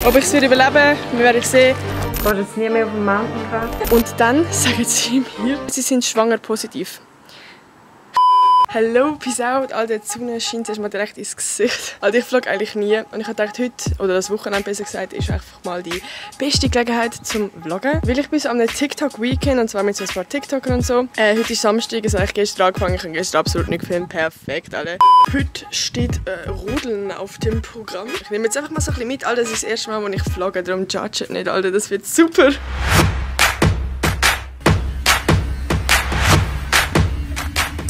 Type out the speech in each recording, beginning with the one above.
Ob ich es wieder überlebe, wir werden sehen. Ich gehe jetzt nie mehr auf den Mountain Club. Und dann sagen sie mir, sie sind schwanger positiv. Hello, peace out. Alter, die Sonne scheint erstmal direkt ins Gesicht. Also ich vlogge eigentlich nie. Und ich habe gedacht, heute, oder das Wochenende besser gesagt, ist einfach mal die beste Gelegenheit zum Vloggen. Weil ich bin so am TikTok-Weekend, und zwar mit so ein paar TikTokern und so. Heute ist Samstag, also ich gestern angefangen. Ich habe gestern absolut nicht gefilmt. Perfekt, alle. Heute steht Rodeln auf dem Programm. Ich nehme jetzt einfach mal so ein bisschen mit. Alter, das ist das erste Mal, wo ich vlogge. Darum judge nicht, Alter. Das wird super.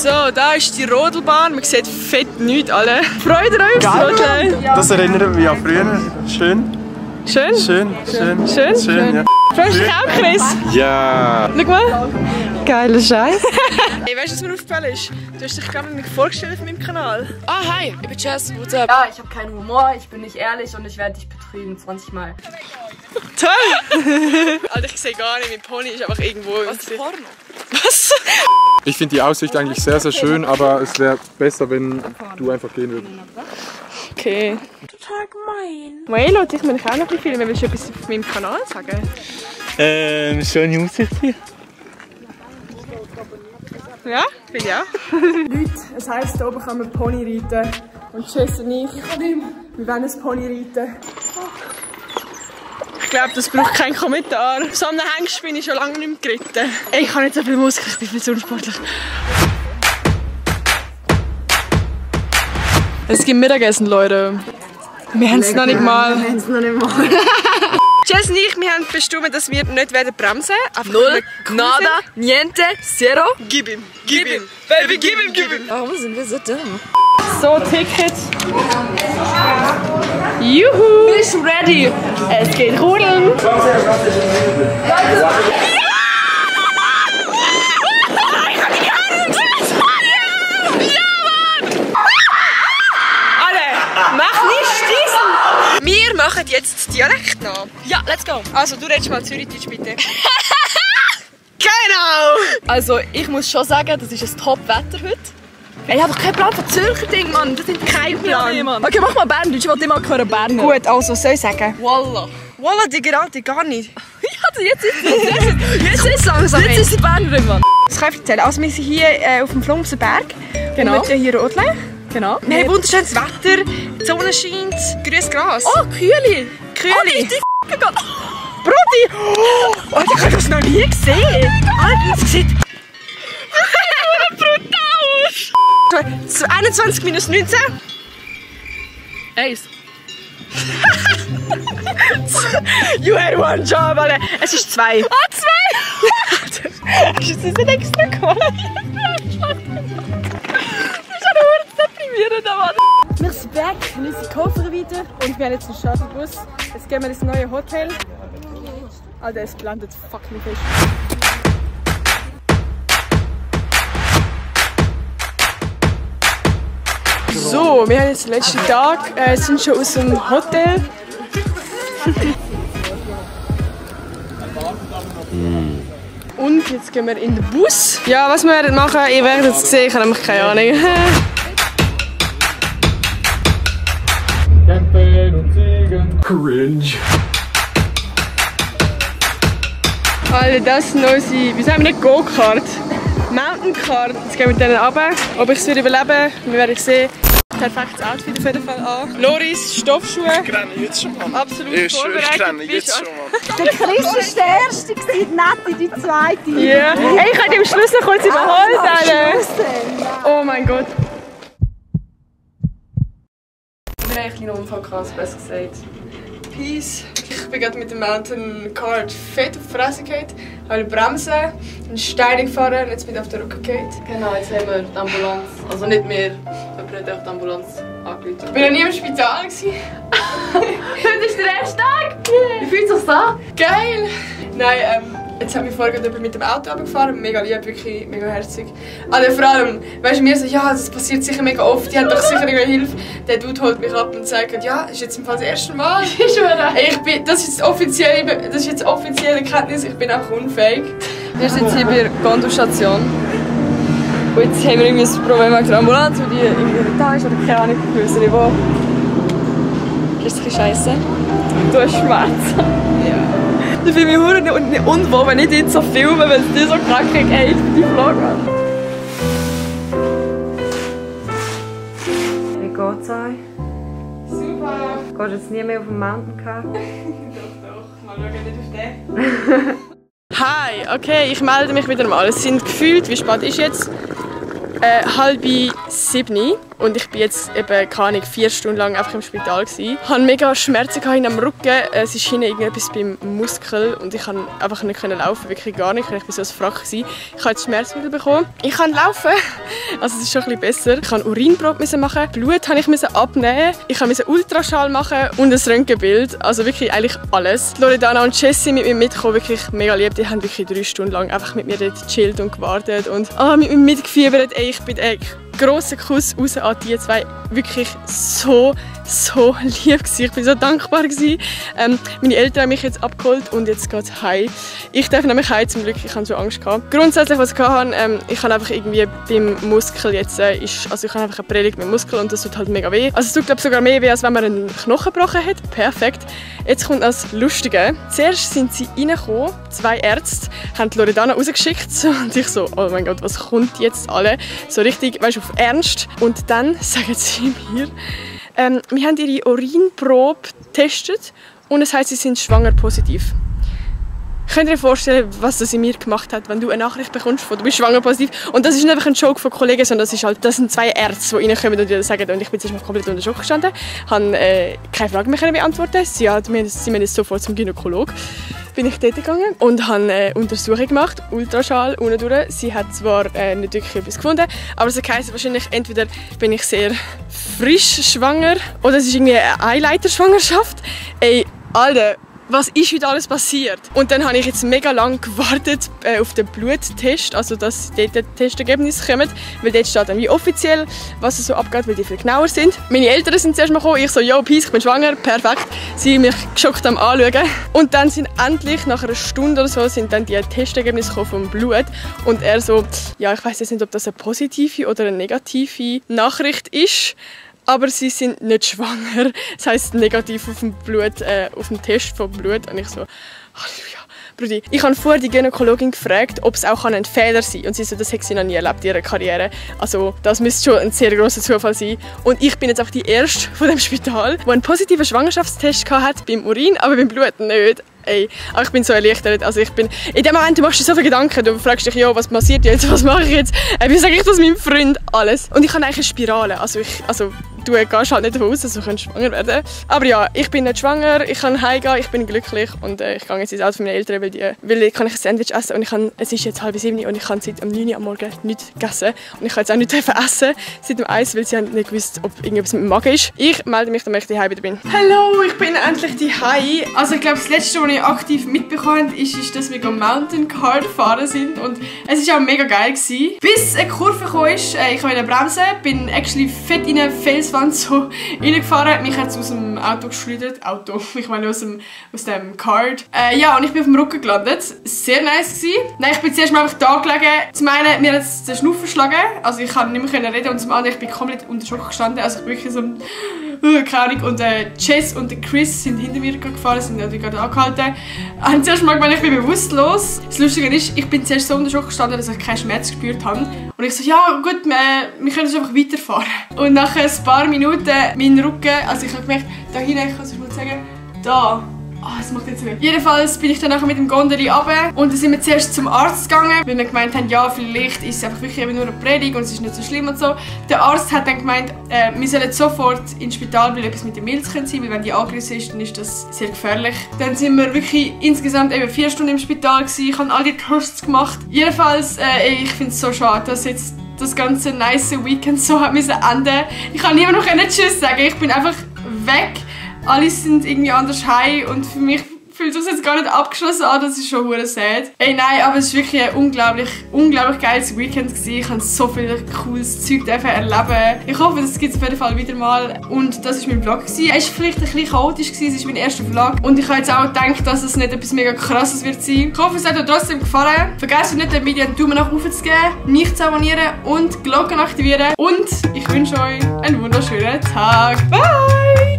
So, da ist die Rodelbahn. Man sieht fett nichts, alle. Freut ihr euch aufs Rodeln? Ja. Das erinnert mich an früher. Schön. Schön? Schön, schön. Schön? Schön, ja. Freust du dich auch, Chris? Ja. Schau mal. Geiler Scheiß. Hey, weißt du, was mir aufgefallen ist? Du hast dich gerade mit mir vorgestellt auf meinem Kanal. Ah, hi, ich bin Jess, what's up? Ja, ich habe keinen Humor, ich bin nicht ehrlich und ich werde dich betrügen 20 Mal. Toll! Alter, ich sehe gar nicht, mein Pony ist einfach irgendwo. Was ist Porno? Was? Ich finde die Aussicht eigentlich sehr, sehr schön, aber es wäre besser, wenn du einfach gehen würdest. Okay. Total gemein. Maelo, ich will auch noch ein bisschen filmen. Willst du etwas auf meinem Kanal sagen? Schöne Aussicht hier. Ja, finde ich auch. Leute, es heisst, hier oben kann man Pony reiten. Und Jess und ich wir wollen ein Pony reiten. Ich glaube, das braucht keinen Kommentar. So einem Hengst bin ich schon lange nicht mehr geritten. Ey, ich habe nicht so viel Muskeln, ich bin viel zu unsportlich. Es gibt Mittagessen, Leute. Wir haben es noch nicht mal. Wir haben es noch nicht mal. Jess und ich, wir haben bestimmt, dass wir nicht werden bremsen. Null, nada, niente, zero. Gib ihm, gib ihm. Baby, gib ihm, gib ihm. Warum sind wir so dumm? So, Ticket. Juhu. Bist du ready? Es geht rodeln. Mach nicht stießen! Wir machen jetzt Dialekt noch. Ja, let's go. Also, du redest mal Zürichdeutsch, bitte. Genau! Also, ich muss schon sagen, das ist ein Top-Wetter heute. Ich habe doch keinen Plan von Zürcher Ding, Mann. Das sind Kein Plan. Mann. Okay, mach mal Berndeutsch. Ich wollte immer hören Berner. Gut, also, was soll ich sagen? Wallah. Wallah, Digga, gar nicht. Ja, jetzt ist langsam. Jetzt ist sie Bernerin, Mann. Das kann ich erzählen. Also, wir sind hier auf dem Flumser Berg. Genau. Und wir hier rodeln. Genau. Wir haben wunderschönes Wetter, die Sonne scheint, grünes Gras. Oh, Kühli. Kühli. Die f***ing Brudi! Oh, ich habe das noch nie gesehen! Alter, das sieht brutal aus! 21 minus 19. Eins. You had one job, Alter. Es ist 2. Ah, 2! Hast du das nicht extra gemacht? Wir sind back, wir sind Koffer weiter und wir haben jetzt einen Shuttlebus. Jetzt gehen wir ins neue Hotel. Alter, es blendet fucking fest. So, wir haben jetzt den letzten Tag, sind schon aus dem Hotel. Und jetzt gehen wir in den Bus. Ja, was wir werden machen, ihr werdet es sehen, ich habe nämlich keine Ahnung. Kämpfen und siegen. Cringe. Alter, das sind unsere, wie sagen wir nicht, Go-Kart? Mountain Kart. Jetzt gehen wir mit denen runter. Ob ich es wieder überleben, wir werden sehen. Perfektes Outfit auf jeden Fall an. Loris, Stoffschuhe. Ich renne jetzt schon mal. Absolut Ich vorbereitet. renne jetzt schon mal. Der Chris ist der Erste, die Nette die Zweite. Ja. Hey, ich habe dich am Schluss noch kurz überholt, Alter. Oh mein Gott. Wir haben einen kleinen Unfall gehabt, besser gesagt. Peace. Ich bin gerade mit dem Mountain Kart fett auf die Fresse gefallen, habe bremsen, einen Stein gefahren und jetzt bin ich auf den Rücken gefallen. Genau, jetzt haben wir die Ambulanz. Also nicht wir, jemand hat auch die Ambulanz angerufen. Ich war noch nie im Spital. Heute ist der erste Tag! Wie fühlt es sich an? Geil! Nein, jetzt haben wir vorher jemand mit dem Auto runtergefahren. Mega lieb, wirklich mega herzig. Also vor allem, weißt du, mir so, ja, das passiert sicher mega oft, die haben doch sicher irgendeine Hilfe. Der Dude holt mich ab und sagt, ja, das ist jetzt im Fall das erste Mal. Das ist jetzt offizielle Kenntnis, ich bin einfach unfähig. Wir sind hier bei der Gondelstation. Und jetzt haben wir irgendwie ein Problem mit der Ambulanz, weil die irgendwie da ist oder keine Ahnung, ich weiß nicht wo. Das ist ein bisschen scheisse. Du hast Schmerzen. Ja. Ich fühle mich verdammt unwohl, wenn ich dich so filme, wenn es dir so knackig geht, die Flagge. Wie geht's euch? Super. Gehst du jetzt nie mehr auf den Mountain Car? Doch, mal schauen, nicht auf den. Hi, okay, ich melde mich wieder mal. Es sind gefühlt, wie spät ist jetzt? 6:30 und ich bin jetzt eben, keine Ahnung, 4 Stunden lang einfach im Spital gsi. Ich hatte mega Schmerzen am Rücken, es ist hinten irgendetwas beim Muskel und ich konnte einfach nicht laufen, wirklich gar nicht, ich war so ein Frack gsi. Ich habe jetzt Schmerzmittel bekommen. Ich kann laufen, also es ist schon ein bisschen besser. Ich musste Urinprobe machen, Blut musste ich abnehmen, ich musste Ultraschall machen und ein Röntgenbild, also wirklich eigentlich alles. Loredana und Jessie mit mir mitgekommen, wirklich mega lieb, die haben wirklich 3 Stunden lang einfach mit mir dort gechillt und gewartet und mit mir mitgefiebert. Ey, ich bin grosser Kuss raus an die zwei. Wirklich so lieb gewesen. Ich bin so dankbar gewesen. Meine Eltern haben mich jetzt abgeholt und jetzt geht es heim. Ich darf nämlich heim, zum Glück. Ich hatte schon Angst gehabt. Grundsätzlich, was ich hatte, ich habe einfach irgendwie beim Muskel jetzt, also ich habe einfach eine Prellung mit dem Muskel und das tut halt mega weh. Also es tut, glaube ich, sogar mehr weh, als wenn man einen Knochen gebrochen hat. Perfekt. Jetzt kommt das Lustige. Zuerst sind sie reingekommen, 2 Ärzte, haben Loredana rausgeschickt und ich so, oh mein Gott, was kommt jetzt alle? So richtig, weißt du, auf Ernst. Und dann sagen sie mir, wir haben ihre Urinprobe getestet und es heisst, sie sind schwanger positiv. Könnt ihr euch vorstellen, was das in mir gemacht hat, wenn du eine Nachricht bekommst von «Du bist schwanger positiv» und das ist nicht einfach ein Joke von Kollegen, sondern das sind 2 Ärzte, die reinkommen und dir das sagen und ich bin zuerst mal komplett unter Schock gestanden, habe keine Frage mehr beantworten. Sie müssen jetzt sofort zum Gynäkolog. Bin ich dort gegangen und habe eine Untersuchung gemacht, Ultraschall, unten durch. Sie hat zwar nicht wirklich etwas gefunden, aber es heisst wahrscheinlich, entweder bin ich sehr frisch schwanger oder es ist irgendwie eine Eileiterschwangerschaft. Ey, Alter, was ist heute alles passiert? Und dann habe ich jetzt mega lange gewartet auf den Bluttest, also dass dort die Testergebnisse kommen, weil dort steht dann wie offiziell, was so abgeht, weil die viel genauer sind. Meine Eltern sind zuerst mal gekommen, ich so, yo, peace, ich bin schwanger, perfekt. Sie mich geschockt am Anschauen. Und dann sind endlich, nach einer Stunde oder so, sind dann die Testergebnisse vom Blut und er so, ja, ich weiß jetzt nicht, ob das eine positive oder eine negative Nachricht ist. Aber sie sind nicht schwanger. Das heisst negativ auf dem Blut, auf dem Test vom Blut. Und ich so, Halleluja. Brudi, ich habe vorher die Gynäkologin gefragt, ob es auch ein Fehler sein kann. Und sie so, das hat sie noch nie erlebt in ihrer Karriere. Also das müsste schon ein sehr grosser Zufall sein. Und ich bin jetzt auch die Erste von dem Spital, die einen positiven Schwangerschaftstest hatte beim Urin, aber beim Blut nicht. Ey, aber ich bin so erleichtert. Also ich bin, in dem Moment, du machst dir so viele Gedanken. Du fragst dich, ja, was passiert jetzt, was mache ich jetzt? Wie sage ich das meinem Freund? Alles. Und ich habe eigentlich eine Spirale. Also du gehst halt nicht davon aus, dass du schwanger werden kannst. Aber ja, ich bin nicht schwanger, ich kann heimgehen, ich bin glücklich und ich gehe jetzt ins Auto von meinen Eltern, weil kann ich ein Sandwich essen und es ist jetzt 6:30 und ich habe seit 9 Uhr am Morgen nichts gegessen. Und ich kann jetzt auch nicht essen seit dem Eis, weil sie haben nicht gewusst, ob irgendetwas mit dem Magen ist. Ich melde mich, wenn ich daheim wieder bin. Hallo, ich bin endlich daheim. Also ich glaube, das Letzte, was ich aktiv mitbekommen habe, ist, dass wir Mountain Car fahren sind und es war auch mega geil gewesen. Bis eine Kurve kam, ich kann wieder bremsen, bin actually fett in eine Felswand so reingefahren. Mich hat es aus dem Auto geschleudert. Ich meine aus dem Kart. Ja, und ich bin auf dem Rücken gelandet. Sehr nice gewesen. Nein, ich bin zuerst mal einfach da gelegen. Zum einen, mir hat es den Schnuff verschlagen. Also ich konnte nicht mehr reden und zum anderen, ich bin komplett unter Schock gestanden. Also ich bin wirklich so keine Ahnung. Und Jess und Chris sind hinter mir gefahren, sind natürlich gerade angehalten. Haben zuerst mal gemeint, ich bin bewusstlos. Das Lustige ist, ich bin zuerst so unter Schock gestanden, dass ich keinen Schmerz gespürt habe. Und ich so, ja gut, wir können einfach weiterfahren. Und nach ein paar Minuten mein Rücken, also ich habe gemerkt, da hinten, ich kann es mal sagen, da. Das macht jetzt weh. Jedenfalls bin ich dann nachher mit dem Gondeli runter und dann sind wir zuerst zum Arzt gegangen, weil wir gemeint haben, ja, vielleicht ist es einfach wirklich eben nur eine Predigt und es ist nicht so schlimm und so. Der Arzt hat dann gemeint, wir sollen sofort ins Spital, weil etwas mit der Milz sein könnte, weil wenn die angerissen ist, dann ist das sehr gefährlich. Dann sind wir wirklich insgesamt eben 4 Stunden im Spital gewesen. Ich habe all die Tests gemacht. Jedenfalls, ich finde es so schade, dass jetzt das ganze nice Weekend so hat müssen enden. Ich kann niemand noch Tschüss sagen, ich bin einfach weg. Alle sind irgendwie anders heim und für mich fühlt sich jetzt gar nicht abgeschlossen an, das ist schon hure sad. Ey, nein, aber es war wirklich ein unglaublich geiles Weekend gewesen. Ich habe so viel cooles Zeug erleben. Ich hoffe, das gibt es auf jeden Fall wieder mal. Und das war mein Vlog gewesen. Es war vielleicht ein bisschen chaotisch gewesen, es ist mein erster Vlog. Und ich habe jetzt auch gedacht, dass es nicht etwas mega krasses wird sein. Ich hoffe, es hat euch trotzdem gefallen. Vergesst nicht, dem Video einen Daumen nach oben zu geben, mich zu abonnieren und die Glocke aktivieren. Und ich wünsche euch einen wunderschönen Tag. Bye!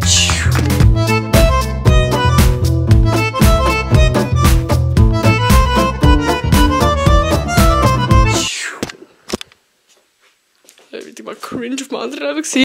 wieder mal cringe auf dem anderen Level gewesen.